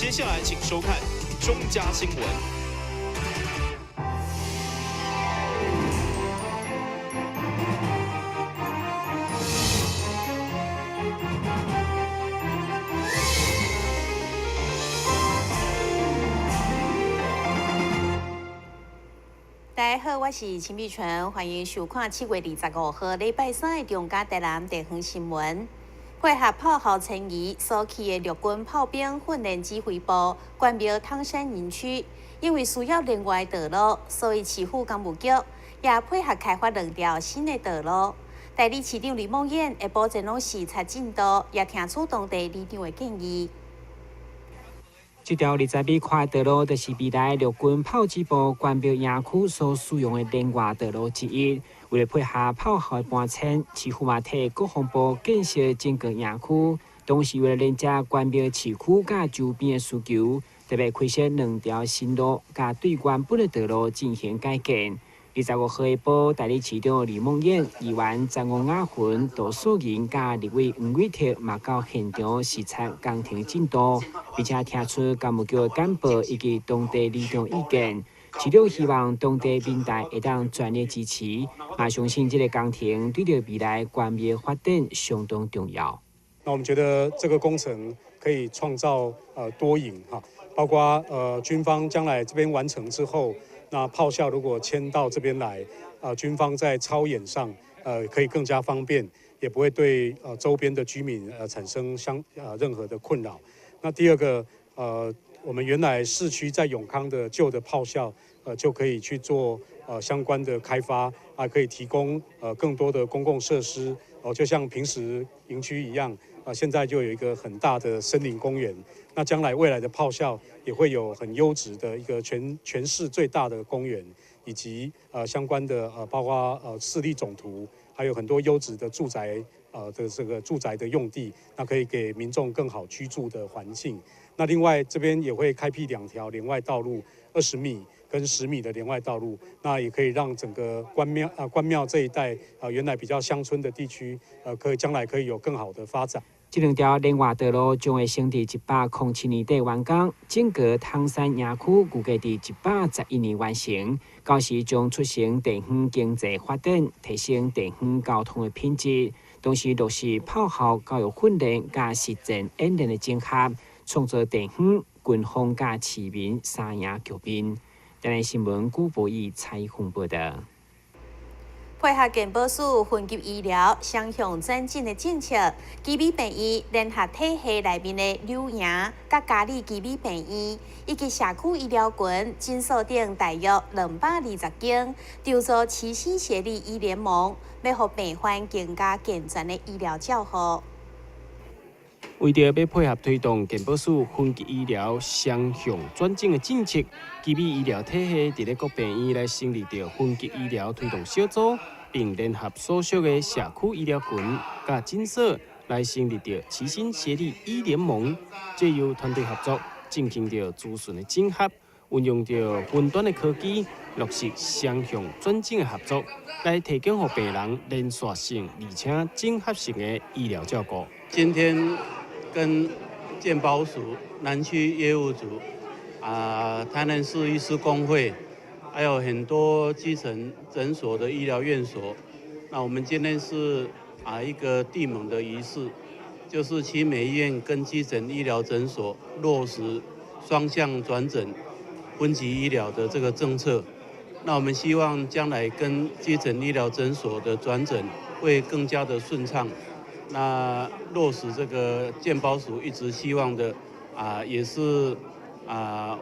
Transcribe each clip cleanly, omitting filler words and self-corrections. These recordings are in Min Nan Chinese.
接下來請收看中嘉新聞。大家好，我是秦美純，歡迎收看7月25號禮拜三的中嘉台南地方新聞。配合炮號遷移所去的陸軍炮兵訓練指揮部關廟湯山營區，因為需要另外道路，所以市府工務局也配合開發兩條新的道路。代理市長李孟諺會保證攏視察進度，也聽取當地里長的建議。這條20米寬的道路，就是未來陸軍炮指部關廟營區所使用的連外道路之一。為了配合炮校的搬遷，市府嘛替國防部建設整個營區，同時為了連接關廟市區佮周邊的需求，特別開設兩條新路，佮對原本的道路進行改建。25號下晡，代理市長李孟諺、議員張王雅雲、杜素銀佮立委黃偉哲嘛到現場視察工程進度，並且聽取工務局的簡報以及當地里長意見。市長希望當地民代會當全力支持，嘛相信這個工程對著未來關廟發展相當重要。那我們覺得這個工程可以創造多贏哈，包括軍方將來這邊完成之後。那炮校如果遷到這邊來，軍方在操演上，可以更加方便，也不會對周邊的居民產生任何的困擾。那第二個，我們原來市區在永康的舊的炮校，就可以去做相關的開發，啊，可以提供更多的公共設施，哦，就像平時營區一樣，啊，現在就有一個很大的森林公園。那將來未來的炮校也會有很優質的一個全市最大的公園，以及相關的包括市立總圖，還有很多優質的住宅的這個住宅的用地，那可以給民眾更好居住的環境。那另外這邊也會開闢兩條連外道路，20米跟10米的連外道路，那也可以讓整個關廟這一帶原來比較鄉村的地區，可以將來可以有更好的發展。這兩條連外道路將會先佇107年底完工，整個湯山營區預計佇111年完成。到時將促成地方經濟發展，提升地方交通的品質，同時落實炮校教育訓練佮實戰演練的整合，創造地方軍方佮市民三贏局面。台南新聞古博義採訪報道。配合健保署分級醫療雙向轉診的政策，奇美病院聯合體系內面的柳營佮嘉里奇美病院，以及社區醫療群診所等大約220間，籌組齊心協力醫聯盟，欲予病患更加健全的醫療照護。為著欲配合推動健保署分級醫療雙向轉診的政策，奇美醫療體系佇咧各病院來成立著分級醫療推動小組，並聯合所屬的社區醫療群佮診所來成立著齊心協力醫聯盟，藉由團隊合作進行著資訊的整合，運用著雲端的科技，落實雙向轉診的合作，來提供予病人連續性而且整合性的醫療照顧。今天跟健保署南區業務組台南市醫師公會，還有很多基層診所的醫療院所。那我們今天是一個締盟的儀式，就是奇美醫院跟基層醫療診所落實雙向轉診、分級醫療的這個政策。那我們希望將來跟基層醫療診所的轉診會更加的順暢。那落實這個健保署一直希望的也是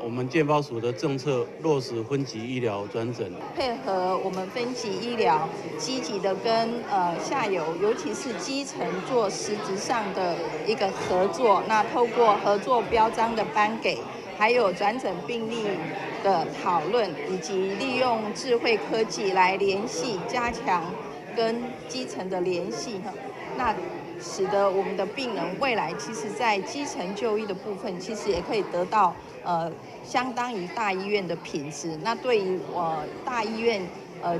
我們健保署的政策落實分級醫療轉診，配合我們分級醫療，積極的跟下游，尤其是基層做實質上的一個合作。那透過合作標章的頒給，還有轉診病例的討論，以及利用智慧科技來聯繫，加強跟基層的聯繫。那使得我們的病人未來其實在基層就醫的部分，其實也可以得到相當於大醫院的品質。那對於大醫院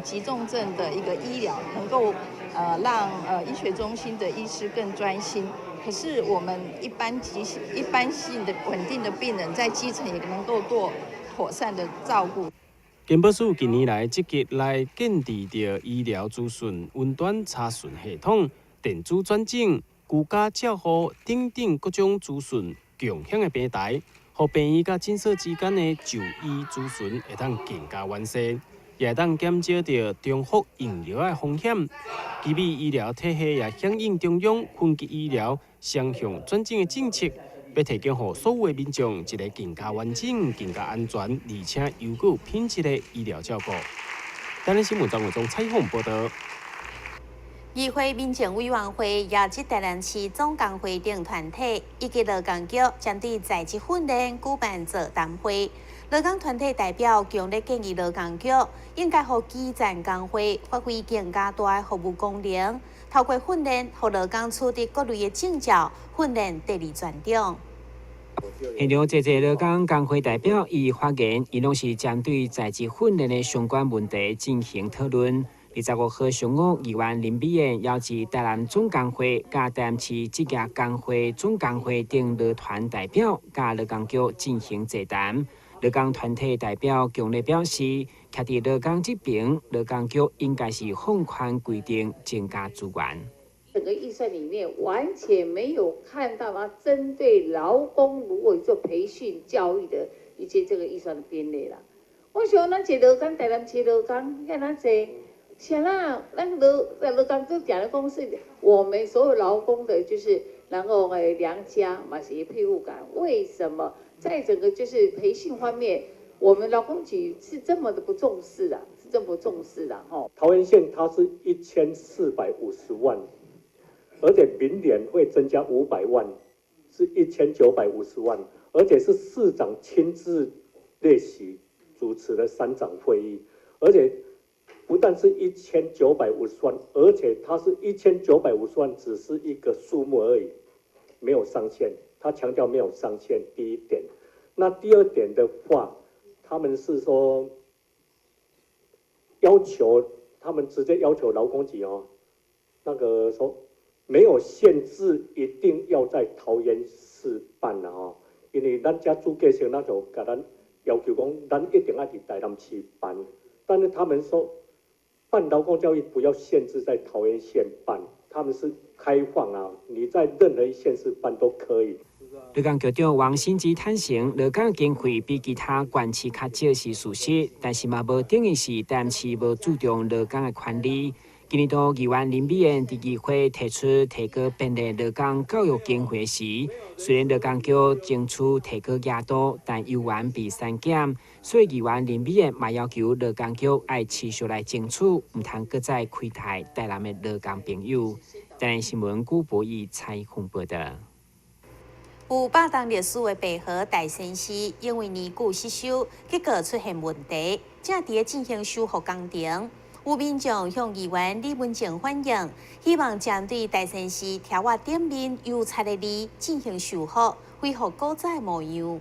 急重症的一個醫療，能夠讓醫學中心的醫師更專心。可是我們一般急一般性的穩定的病人，在基層也能夠做妥善的照顧。健保署近年來積極來建置著醫療資訊雲端查詢系統、電子轉診、居家照護等等各種資訊共享的平台，予病院佮診所之間的就醫資訊會當更加完善，也會當減少著重複用藥的風險。奇美醫療體系也響應中央分級醫療雙向轉診的政策，欲提供予所有的民眾一个更加完整、更加安全，而且優質品質的醫療照顧。台南新聞張偉忠採訪報導。議會民政委員會邀集台南市總工會等團體以及勞工局，針對在職訓練舉辦座談會。勞工團體代表強烈建議勞工局應該予基層工會發揮更加大的服務功能，透過訓練，予勞工取得各類的證照，訓練第二專長。現場濟濟勞工工會代表伊發言，𪜶攏是針對在職訓練的相關問題進行討論。25號上午，議員林美燕邀集台南總工會、佮台南市職業工會總工會等勞團代表，佮勞工局進行座談。勞工團體代表強烈表示，徛佇勞工這邊，勞工局應該是放寬規定，增加資源。整個預算裡面完全沒有看到啊，針對勞工如果做培訓教育的一些這個預算的編列啦。我想咱一勞工，台南市勞工，遐爾濟。像那那勞勞工局講的公司，我們所有勞工的，就是然後誒娘家嘛是庇護港。為什麼在整個就是培訓方面，我們勞工局是這麼的不重視啊？是這麼不重視的吼。桃園縣它是1450萬，而且明年會增加500萬，是1950萬，而且是市長親自列席主持的三長會議，而且不但是一千九百五十萬，而且它是一千九百五十萬，只是一個數目而已，沒有上限。他強調沒有上限，第一點。那第二點的話，他們是說要求，他們直接要求勞工局哦，那個說沒有限制，一定要在桃園市辦了哦，因為咱遮主計生，咱就共咱要求講，咱一定愛佇台南市辦，但是他們說，辦勞工教育不要限制在桃園縣辦，他們是開放啊，你在任何一縣市辦都可以。勞工局長王新之坦承，勞工經費比其他縣市較少是事實，但是嘛無等於是台南市無注重勞工的權利。今年度議員林美燕佇議會提出提高編列勞工教育經費時，雖然勞工局爭取提高額度，但猶原被刪減。所以議員林美燕嘛要求勞工局愛持續來爭取，毋通閣再虧待台南的勞工朋友。台南新聞古博義採訪報導。有百冬歷史的白河大仙寺，因為年久失修，結果出現問題，正佇咧進行修復工程。有民眾向議員李文靜反映，希望針對大仙寺柱仔頂面油漆的字進行修復，恢復古早的模樣。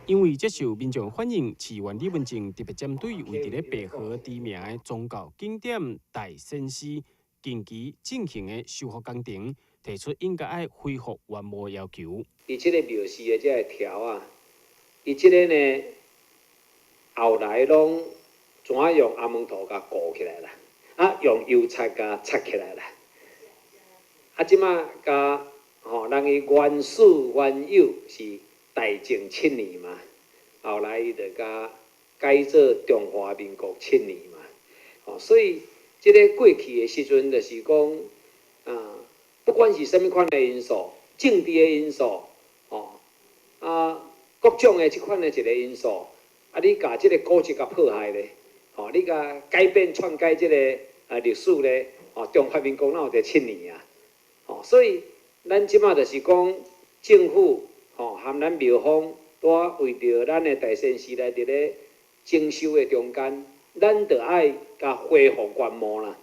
因為接受民眾反映，市議員李文靜特別針對位佇咧白河知名的宗教景點大仙寺近期進行的修復工程，提出應該愛恢復原貌要求。佇這個廟寺的這个柱仔，伊這个呢，後來攏怎啊用阿門圖共糊起來啦？啊，用油漆共擦起來啦。啊，這馬共吼，人伊原始原有是大正七年嘛，後來伊就共改做中華民國七年嘛。吼，所以這个過去的時陣就是講，啊，不管是啥物款的因素，政治的因素，吼，啊，各種的這款的一个因素，啊，你共這个古蹟共破壞咧，吼，你共改變篡改這个啊歷史咧，吼，中華民國哪有一个七年啊？吼，所以咱這馬就是講政府，吼，含咱廟方，拄為著咱的大仙寺來佇咧整修的中間，咱著愛共恢復原貌啦。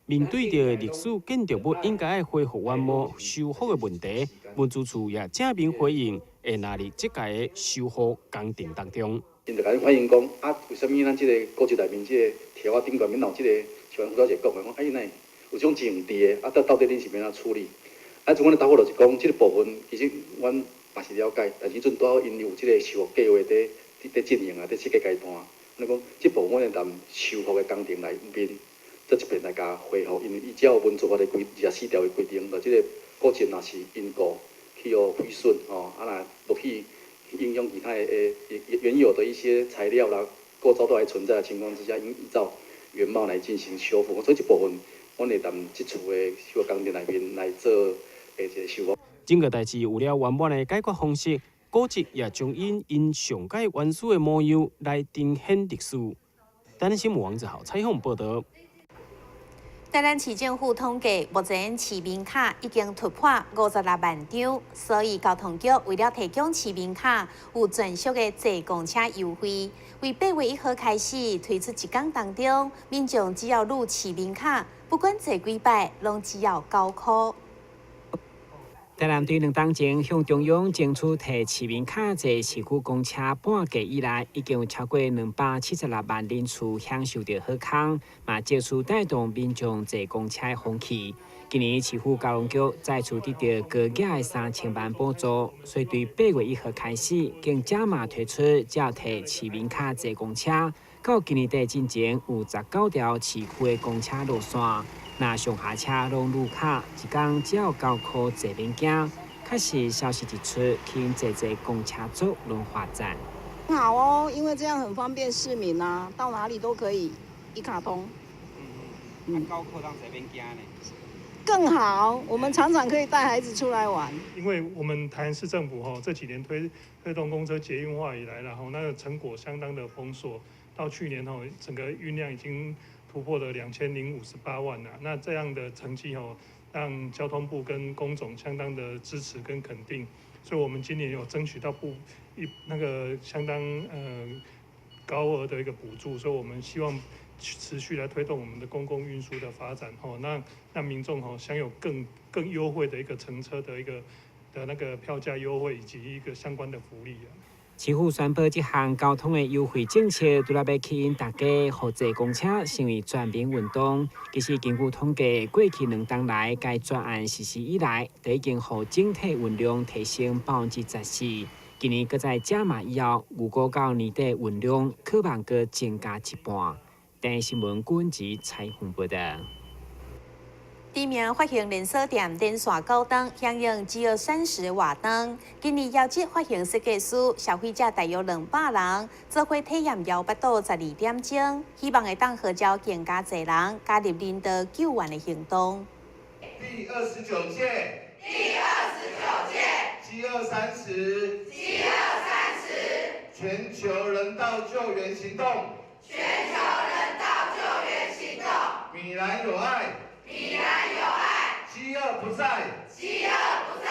面對著歷史建築物應該愛恢復原貌修復的問題，文資處也正面回應，會納入這屆的修復工程當中。𪜶就共咱反映講，啊，為啥物咱這个古蹟內面這个柱仔頂懸面有這个，像阮拄仔一個講的，講啊，伊哪會有這種情形佇的，啊，到底恁是欲按怎處理？啊，像阮的答覆就是講，這個部分其實阮嘛是了解，但是彼陣拄好𪜶有這個修復計劃佇進行啊，佇設計階段。阮講，這部分阮會佇修復的工程內面，做一遍來共恢復，因為依照文資法的規24條的規定，就這個古蹟若是因故去予毀損吼，啊若無去影響其他的原有的一些材料啦、構造都還存在的情況之下，應依照原貌來進行修復。所以這部分，阮會佇這次的修復工程內面來做一個修復。整個代誌有了圓滿的解決方式，古蹟也將以𪜶上蓋原始的模樣來重現歷史。台南新聞王子豪採訪報導。台南市政府統計，目前市民卡已經突破56萬張，所以交通局為了提供市民卡有專屬的坐公車優惠，為8月1號開始推出一工當中，民眾只要擼市民卡，不管坐幾擺，攏只要9箍。台南對2冬前向中央爭取提市民卡坐市區公車半價以來，已經有超過276萬人次享受著好康，嘛藉此帶動民眾坐公車的風氣。今年市府交通局再次得著高額的3000萬補助，所以對8月1號開始，更加碼推出只要提市民卡坐公車。到今年底進前有19條市區的公車路線。若上下車攏擼卡，一工只要9箍坐免驚。確實消息一出，吸引濟濟公車族攏發讚。好哦，因為這樣很方便市民啊，到哪裡都可以一卡通。嗯，9箍當坐免驚呢？更好，我們常常可以帶孩子出來玩。因為我們台南市政府哈這幾年推動公車捷運化以來，然後那個成果相當的豐碩。到去年吼，整個運量已經突破了2058萬了。那這樣的成績吼，讓交通部跟工總相當的支持跟肯定。所以，我們今年有爭取到不一那個相當高額的一個補助，所以我們希望持續來推動我們的公共運輸的發展，吼，那讓民眾吼享有更優惠的一個乘車的一個的那個票價優惠以及一個相關的福利啊。市府宣布這項交通的優惠政策，除了欲吸引大家予坐公車成為全民運動。其實根據統計，過去2冬來該專案實施以來，就已經予整體運量提升14%。今年閣再加碼以後，預估到年底運量可望閣增加一半。台視新聞郭文吉採訪報導。知名髮型連鎖店連續9冬響應飢餓30瓦當。今年邀集髮型設計師、消費者大約200人，做伙體驗枵腹肚12點鐘，希望會當號召更加濟人加入人道救援的行動。第29屆，第29屆，飢餓三十，飢餓三十，全球人道救援行動，全球人道救援行動，米蘭有愛。米蘭有愛，飢餓不再，飢餓不再，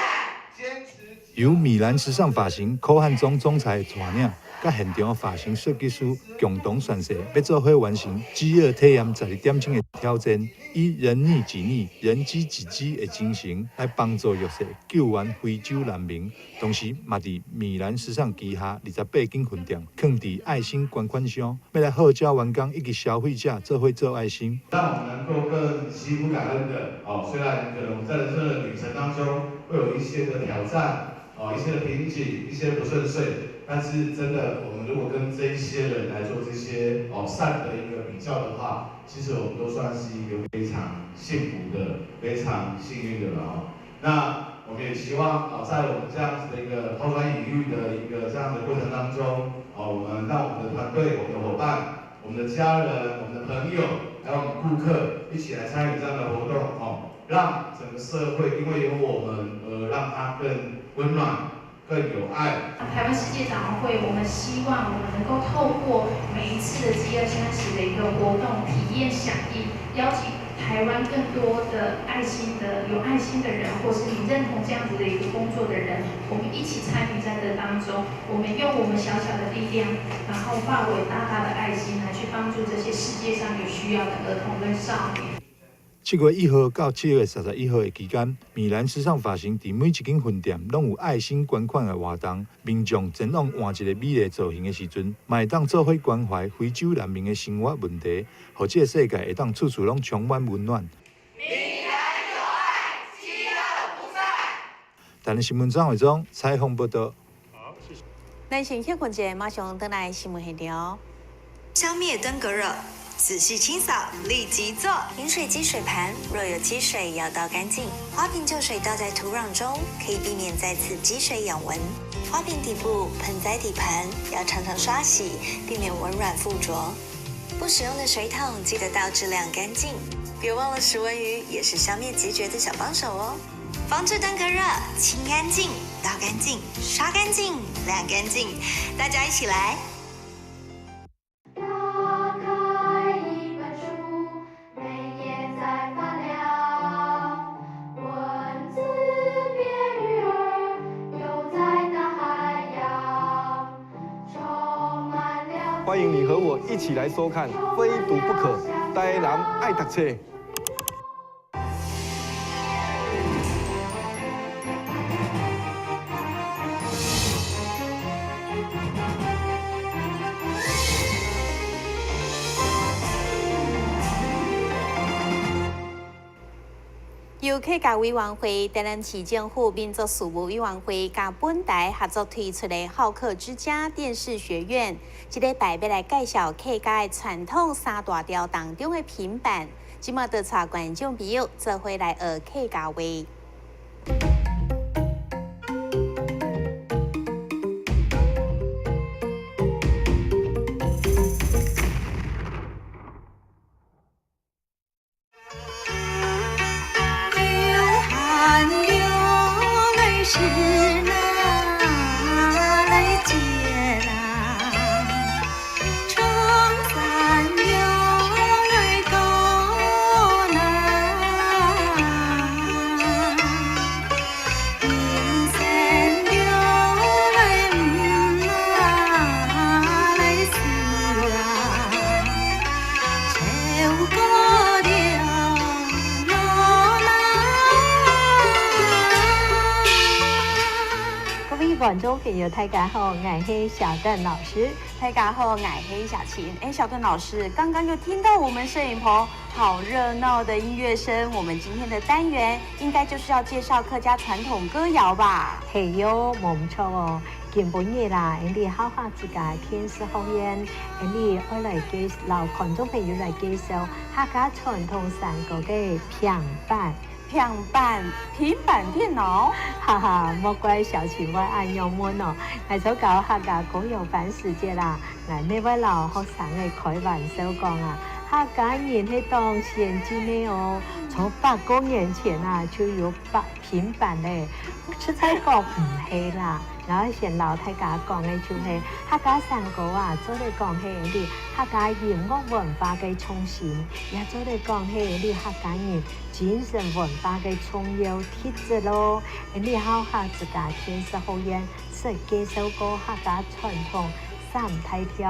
堅持。由米蘭時尚髮型柯漢宗總裁帶領，佮現場髮型設計師共同宣誓，欲做伙完成飢餓體驗12點鐘的挑戰，以人溺己溺、人飢己飢的精神來幫助弱勢、救援非洲難民。同時，嘛佇米蘭時尚旗下28間分店，囥佇愛心捐款箱，欲來號召員工以及消費者做伙做愛心。讓我們能夠更惜福感恩的，哦，雖然可能我們在人生的旅程當中會有一些的挑戰，哦，一些的瓶頸，一些不順遂，但是真的，我們如果跟這一些人來做這些哦善的一個比較的話，其實我們都算是一個非常幸福的、非常幸運的了哦。那我們也期望啊，在我們這樣子的一個拋磚引玉的一個這樣的過程當中，哦，我們讓我們的團隊、我們的夥伴、我們的家人、我們的朋友，還有我們顧客一起來參與這樣的活動，哦，讓整個社會因為有我們而讓它更溫暖、更有愛。台灣世界展望會，我們希望我們能夠透過每一次的飢餓三十的一個活動體驗響應，邀請台灣更多的愛心的、有愛心的人，或是你認同這樣子的一個工作的人，我們一起參與在這當中，我們用我們小小的力量，然後化為大大的愛心，來去幫助這些世界上有需要的兒童跟少年。7月1號到7月31號的期間，米蘭時尚髮型佇每一間分店攏有愛心捐款的活動，民眾前往換一個美麗造型的時陣，嘛會當做伙關懷非洲難民的生活問題，予這個世界會當處處攏充滿溫暖。闽南有爱，饥饿不在。台南新闻张伟忠采访报道。好，谢谢。咱先歇困一下，马上转来新闻现场。消灭登革热，仔细清扫，立即做。饮水机水盘若有积水，要倒干净。花瓶旧水倒在土壤中，可以避免再次积水养蚊。花瓶底部、盆栽底盘要常常刷洗，避免蚊卵附着。不使用的水桶记得倒置晾干净。别忘了食蚊鱼也是消灭孑孓的小帮手哦。防治登革热，清干净、倒干净、刷干净、晾干净，大家一起来。打开一本书，每页在发亮，文字变鱼儿，游在大海洋，充满了。欢迎你和我一起来收看《非读不可》，台南爱读册。由客家委员会、台南市政府民族事务委员会佮本台合作推出的好客之家电视学院，这礼拜欲来介绍客家的传统三大调当中的平板。这马就带观众朋友做伙来学客家话。流泪是哪来结啦？窗山流泪高难，人生流泪哪来思啊？愁过了老难。各位观众朋友，大家好，𠊎係小鄧老師。大家好，𠊎係小琴。哎，小鄧老師，剛剛又聽到我們攝影棚好熱鬧的音樂聲。我們今天的單元應該就是要介紹客家傳統歌謠吧？係喲，無錯哦。今晡日啦，𠊎哋好客之家電視學院，𠊎哋愛來介紹觀眾朋友來介紹客家傳統山歌的平板。平板，平板電腦，哈哈，莫怪小琴會按樣問哦。𠊎做教客家歌謠班時節啦，𠊎每位老學生會開玩笑講啊，客家人係當先進的哦，從100多年前啊就有平板嘞，實在講毋係啦。我先老大家講的就是客家山歌啊，做來講係你客家音樂文化的創新，也做來講係你客家人精神文化的重要特質咯。你好客之家電視學院是介紹過客家傳統三大調、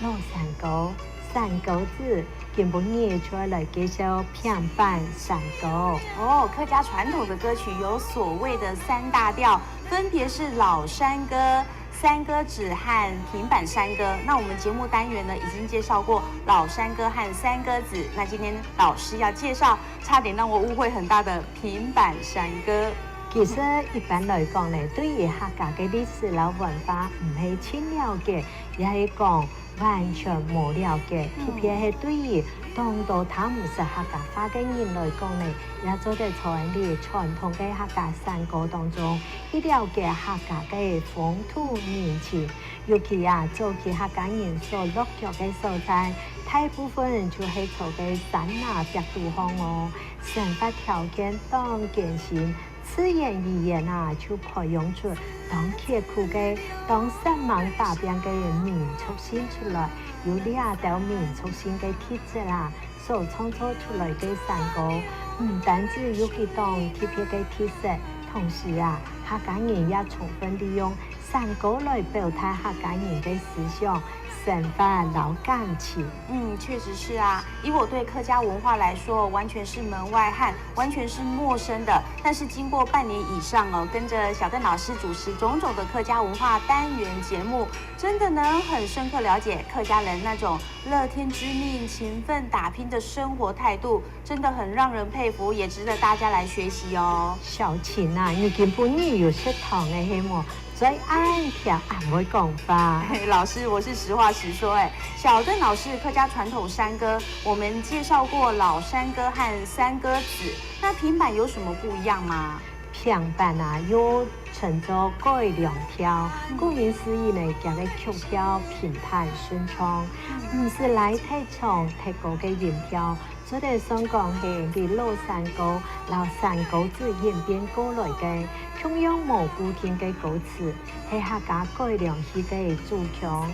老山歌、山歌子，今晡日就來介紹平板山歌。哦，客家傳統的歌曲有所謂的三大調，分別是老山歌、山歌子和平板山歌。那我們節目單元呢，已經介紹過老山歌和山歌子。那今天老師要介紹，差點讓我誤會很大的平板山歌。其實一般來講呢，對於客家的歷史啦文化毋係真了解，也係講完全無了解。特別係對於當多他毋識客家話的人來講呢，也做得從你傳統的客家山歌當中去了解客家的風土人情，尤其啊，早期客家人所落腳的所在，大部分就係做个山那白肚方哦，生活條件當艱辛。自然而然啊，就培養出當刻苦的、當善忙打拼的民族性出來，有兩條民族性的特質啦，所創造出來的山歌，毋單止有佢當特別的特色，同時啊，客家人也充分利用山歌來表達客家人的思想、生活老感情。嗯，确实是啊。以我对客家文化来说，完全是门外汉，完全是陌生的。但是经过半年以上哦，跟着小邓老师主持种种的客家文化单元节目，真的能很深刻了解客家人那种乐天知命、勤奋打拼的生活态度，真的很让人佩服，也值得大家来学习哦。小琴啊，你根本你有食堂的系么？最爱听阿妹讲吧。老师，我是实话实说。哎，小邓老师，客家传统山歌，我们介绍过老山歌和山歌子，那平板有什么不一样吗？平板啊，又称作改良调，顾名思义呢，这个曲调平坦顺畅，毋是来太长太高的音调。做得算讲是伫老山歌、老山歌子演变过来的，同样无固定的歌词，系客家改良戏的主腔。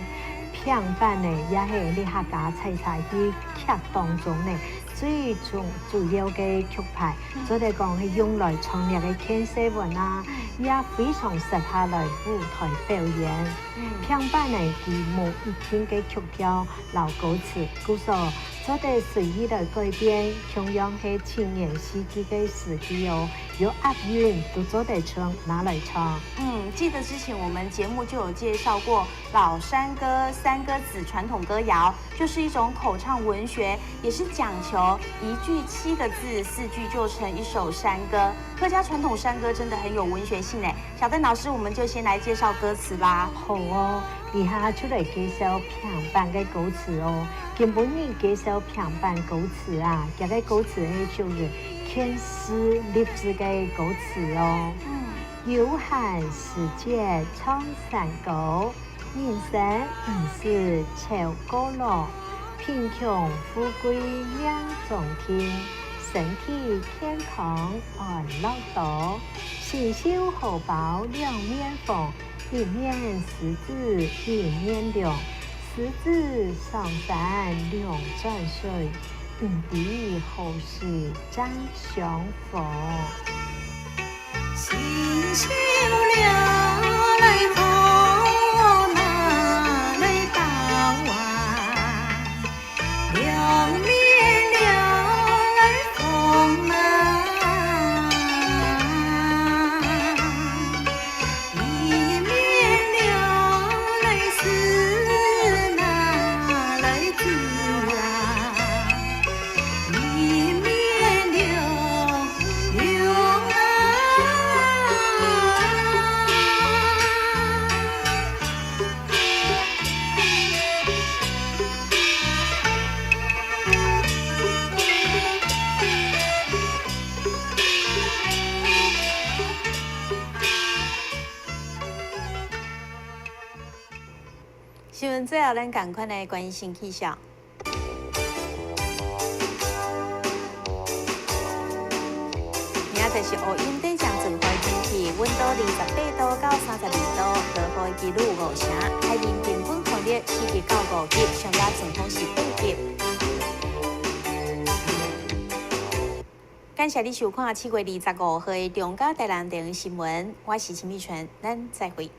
平板呢，也是你客家采茶戏剧当中呢最主主要的曲牌，做得讲是用来唱那个劝世文啊，也非常适合来舞台表演。平板呢，佢无一定的曲调、老歌词，故说做得随意来改编，同样是青年时期的时期哦，有押韵都做得唱，拿来唱。嗯，记得之前我们节目就有介绍过老山歌、山歌子传统歌谣，就是一种口唱文学，也是讲求一句七个字，四句就成一首山歌。客家传统山歌真的很有文学性哎。小邓老师，我们就先来介绍歌词吧。好哦，以下就来介绍平板的歌词哦。根本你介绍平板歌词啊，这个歌词是属于劝世励志的歌词哦。有寒时节唱山歌，人生毋是愁过路，贫穷富贵两中天，身体健康安乐多，新秀荷包两面缝，一面狮子一面龙，狮子上山两转水，毋知何时再相逢。新秀了来好哪来到啊，两面两儿风啊，一面两来思哪来子啊，一面两两啊。新闻最后，咱共款来关心气象。明仔载是乌阴转晴转雨天气，温度28度到32度，落雨几率5成，海面平均风力4级到5级，上加阵风是8级。感谢你收看7月25号的中嘉台南电视新闻，我是陈美纯，咱再会。